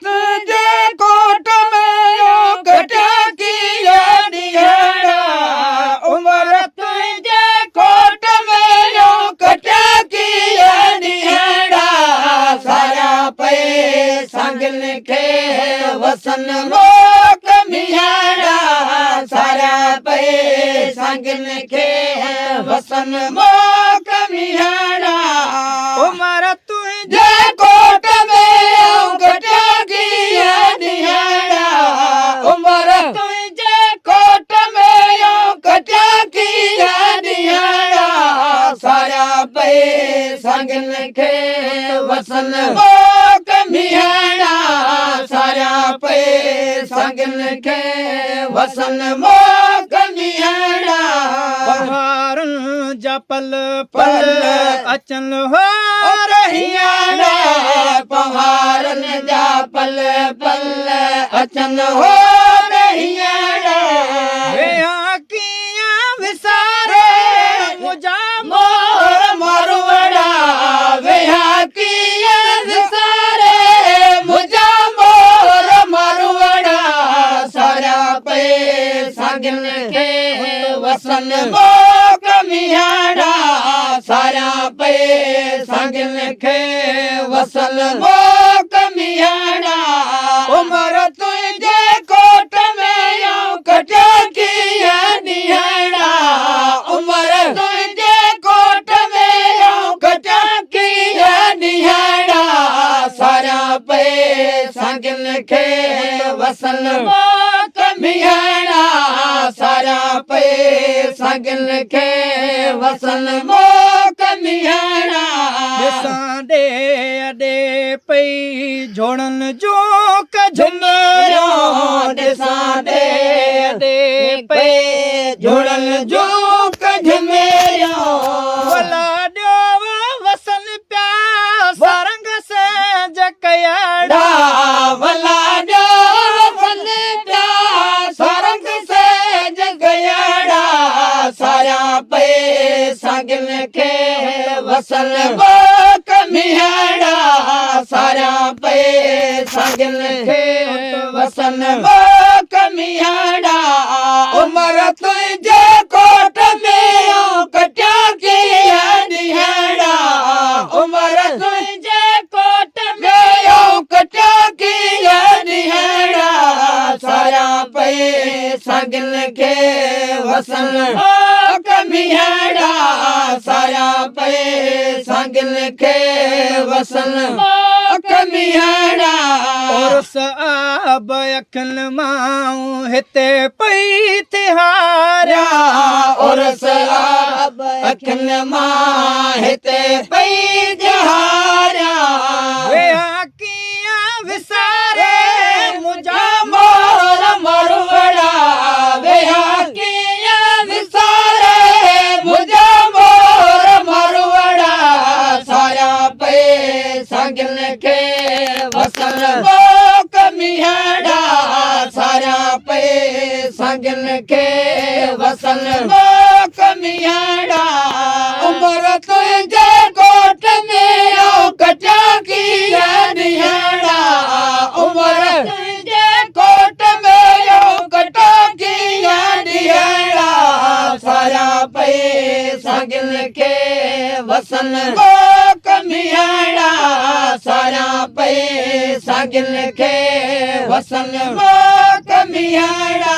تنهنجي ڪوٽ ۾ ڪٽيا ڪيئن ڏينهڙا، عمر تنهنجي ڪوٽ ۾ ڪٽيا ڪيئن ڏينهڙا، ساريا پئي سانگين کي وسن موڪ مينهڙا، ساريا پئي سانگين کي وسن موڪ مينهڙا، عمر تنهنجي ڪوٽ ۾ ڪٽيا ڪيئن ڏينهڙا، عمر تنهنجي ڪوٽ ۾ ڪٽيا ڪيئن ڏينهڙا، ساريا پئي سانگين کي وسن موڪ مينهڙا، ساريا پئي سانگين کي وسن موڪ مينهڙا. پهارن جا پل پل اچن هو رهياڻا، پهارن جا پل پل اچن هو رهياڻا، ويا ڪيئن وساري منهنجا مور ماروئڙا، ويا ڪيئن وساري منهنجا مور ماروئڙا، ساريا پئي سانگين کي وسن موڪ مينهڙا، ساريا پئي سانگين کي وسن موڪ مينهڙا، عمر تنهنجي ڪوٽ ۾ ڪٽيا ڪيئن ڏينهڙا، عمر تنهنجي ڪوٽ ۾ ڪٽيا ڪيئن ڏينهڙا، ساريا پئي سانگين کي وسن موڪ مينهڙا، ساريا پئي سانگين کي وسن موڪ مينهڙا. ڏسان ڏي اڏي پئي جھوڙن جون ڪجھميريون، ڏسان ڏي اڏي پئي جھوڙن جون ڪجھميريون، ولا ڏيو وسن پيا سارنگ سيج ڪيڙا، ولا ڏيو وسن پيا سارنگ سيج ڪيڙا، ساريا پئي سانگين کي وسن موڪ مينهڙا، ساريا پئي سانگين کي وسن موڪ مينهڙا، عمر تنهنجي ڪوٽ ۾ ڪٽيا ڪيئن ڏينهڙا، عمر تنهنجي ڪوٽ ۾ ڪٽيا ڪيئن ڏينهڙا، ساريا پئي سانگين کي وسن موڪ مينهڙا، ساريا پئي سانگين کي وسن موڪ مينهڙا. عرس آب اکين مان هتي پئي ٿيهاريا، عرس آب اکين مان هتي پئي ٿيهاريا، ويا ڪيئن وساري منهنجا مور مروڙا، ويا ڪيئن وساري منهنجا مور مروڙا، ساريا پئي سانگين کي وسن موڪ مينهڙا، ساريا پئي سانگين کي وسن موڪ مينهڙا، عمر تنهنجي ڪوٽ ۾ ڪٽيا ڪيئن ڏينهڙا، عمر تنهنجي ڪوٽ ۾ ڪٽيا ڪيئن ڏينهڙا، ساريا پئي سانگين کي وسن موڪ مينهڙا، ساريا پئي سانگين کي وسن موڪ مينهڙا.